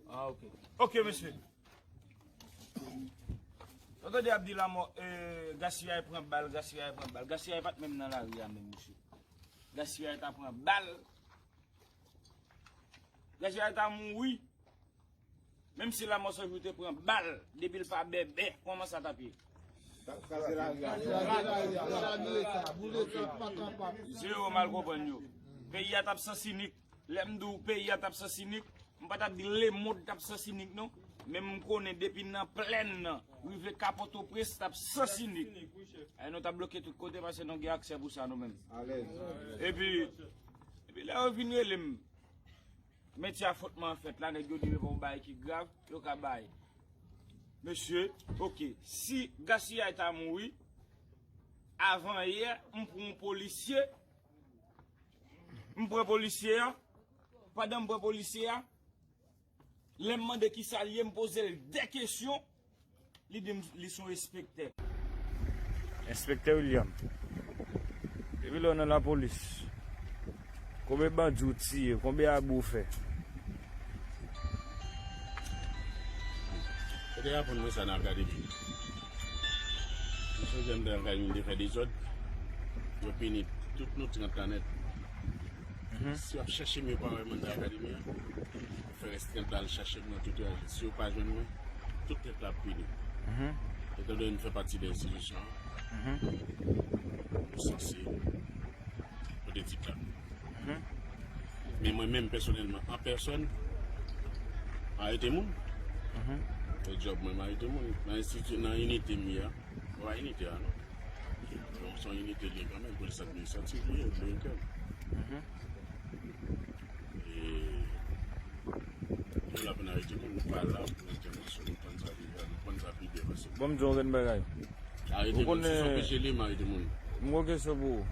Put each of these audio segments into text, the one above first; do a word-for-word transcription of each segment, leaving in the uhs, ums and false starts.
Ah, ok. Ok, mesye. Ou tande ap di lanmò, eh, Gaspillay pran bal, Gaspillay pran bal. Gaspillay pa t menm nan lari a menm, mesye. Gaspillay ta pran bal. Gaspillay ta mouri. Menm si Lanmò San Jou te pran bal, depi l pa bèbè, kòman sa t ap ye? Zero mal konprann yo. Peyi a t ap sansinik. Lè m di w peyi a t ap sansinik, m pa t ap di lemonn t ap sansinik non. Men m konnen depi nan plèn nan, rive ka Pòtoprens t ap sansinik. E nou t ap bloke tout kote paske nou gen aksè pou sa nou menm. Epi, epi lè yo vin rele m, metye afwontman an fèt la, nèg yo di yo pa yon bagay ki grav, yo ka bay. Mesye, ok, si Gaspillay ta mouri, avan yè, m pran yon polisye, m pran polisye a, pandan m pran polisye a, lè m mande kisa l ye, m poze l de kesyon, li di m li se yon enspektè. Enspektè William, depi lè w nan lapolis, konbyen bandi w tiye, konbyen abi w fè? Yo te aprann mwen sa nan akademi. M sonje m te nan akademi, m te fè dezòd. Yo pini tout nou trant la nèt. Si w ap chèche m, yo pa wè m anndan akademi an. Fè rès trant la al chache m nan tout raje. Si yo pa jwenn mwen, tout trant la ap pini. Etandone m fè pati de enstitisyon an, nou sanse pote tit la. Men mwen menm pèsonèlman, an pèsòn, arete moun. Se djòb mwen, m arete moun. Nan enstiti, nan inite m ye a, se pa inite a non. Donk, se yon inite li ye kanmenm, polis administratif li ye, dominiken. E nou la pou n arete moun, nou pa la pou entèvansyon, nou konn sa ki, nou konn sa pi byen pase. Bon, m di w yon grenn bagay. Arete moun, si se yon peche li ye, m arete moun. M gon kesyon pou ou.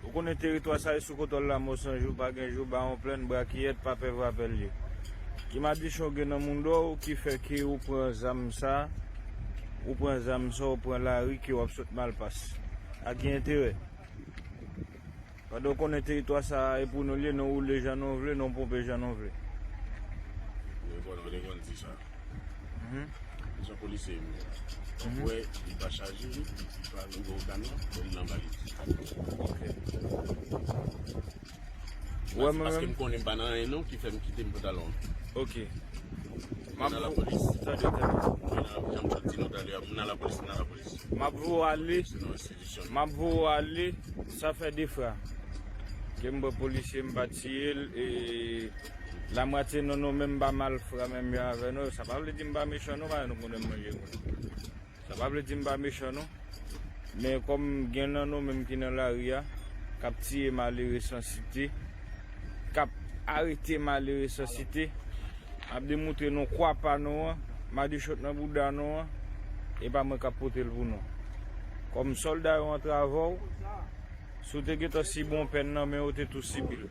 Ou konnen teritwa sa e sou kontwòl Lanmò San Jou, pa gen jou, Bawon Plèn, Brakiyèt, pa pè vrapè l ye. Ki madichon gen nan moudon w ki fè ke ou pran zam sa, ou pran zam sa, ou pran lari ke w ap sot Malpas? A ki enterè? Pandan w konnen teritwa sa a e pou nou l ye, nou woule jan nou vle, nou ponpe jan nou vle. Mwen konnen w te konn di sa. Mwen se yon polisye m ye. Donk, wè, li pa chaje, li pa rive otan non, men m nan valiz. Ok. Wè, mwen menm. Paske m konnen m pa nan anyen non, ki fè m kite m pantalon an. Ok. M nan lapolis. Tande, tande. M nan, jan m sot di nou talè a, m nan lapolis, m nan lapolis. M ap voye w ale. Se nan enstitisyon. M ap voye w ale, sa fè de fwa. Ke m pran polisye, m pa tiye l, e lamwatye nan nou menm pa malfra menm jan avè nou. Sa pa vle di m pa mechan non, paske nou konnen m manje moun. Sa pa vle di m pa mechan non. Men kòm gen nan nou menm ki nan lari a, k ap tiye malere san site, k ap arete malere san site, m ap demontre nou kwa pa nou an, madichon nan bouda nou an, e pa mwen k ap pote l pou nou. Kòm sòlda yo antre avè w, si w te gentan sibi yon pèn nan men yo, w te tou sibi l.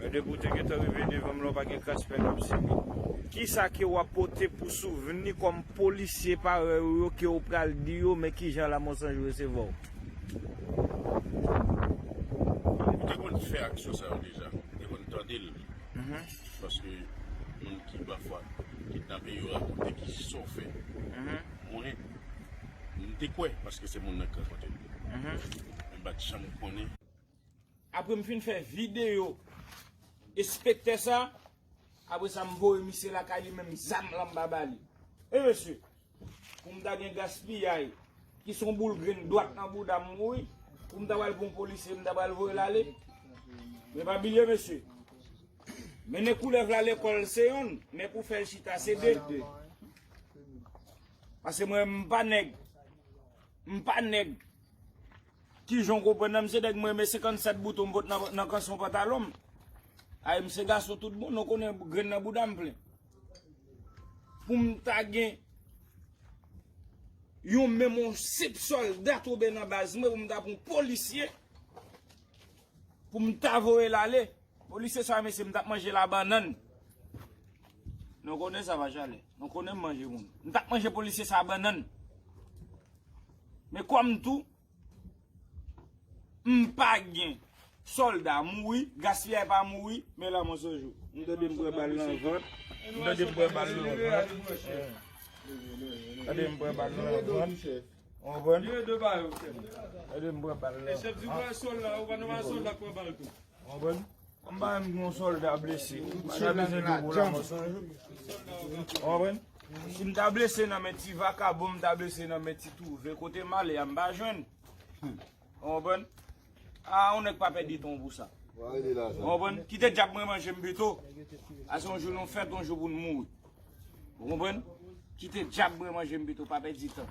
Men depi w te gentan rive devan m la, w pa gen kras pèn w ap sibi. Kisa ke w ap pote pou souvni kòm polisye parèy ou yo ke w pral di yo, men kijan Lanmò San Jou resevwa w? M te konn fè aksyon sa yo deja. M te konn tande l. Paske moun ki pafwa kidnape yo rakonte kisa w fè. Mwen, m te kwè paske se moun nan k rakonte l. Men m pa t janm konnen. Apre m fin fè videyo enspektè sa, apre sa m voye misye lakay li, menm zam lan m pa ba li. E mesye, pou m ta gen gaspiyay, ki se yon boul grenn dwat nan bouda m mouri, pou m ta pral pran yon polisye, m ta pral voye l ale. Men pa bliye, mesye, mennen koulèv la lekòl se yonn, men pou fè l chita se de. Paske mwen, m pa nèg. M pa nèg. Kijan w konprann nan, m se nèg mwen renmen senkannsèt bouton m pot nan, nan kanson pantalon m. Ay, m se gason tout bon, nou konnen grenn nan bouda m plen. Pou m ta gen yon menm yon senp sòlda tonbe nan baz mwen, pou m ta pran yon polisye, pou m ta voye l ale. Polisye sa, mesye, m t ap manje l a bannann. Nou konnen sa pa chale. Nou konnen m manje moun. M t ap manje polisye sa a bannann. Men kòm tou, m pa gen sòlda mouri, gaspiyay pa mouri, men Lanmò San Jou. M tande m pran bal nan vant. M tande m pran bal nan vant. Tande m pran bal nan vant. Ou konprann? Tande m pran bal nan vant. Ou konprann? M pa menm gen yon sòlda blese. M pa ta bezwen di w pou la mò san jou. Ou konprann? Si m ta blese nan men ti vakabon, m ta blese nan men ti twouve. Kote m ale a, m pa jwenn. Ou konprann? A, yon nèg pa pèdi tan pou sa. Ou konprann? Kite dyab mwen manje m pito. A se yon jou nou fèt, yon jou pou n mouri. Ou konprann? Kite dyab mwen manje m pito, pa pèdi tan.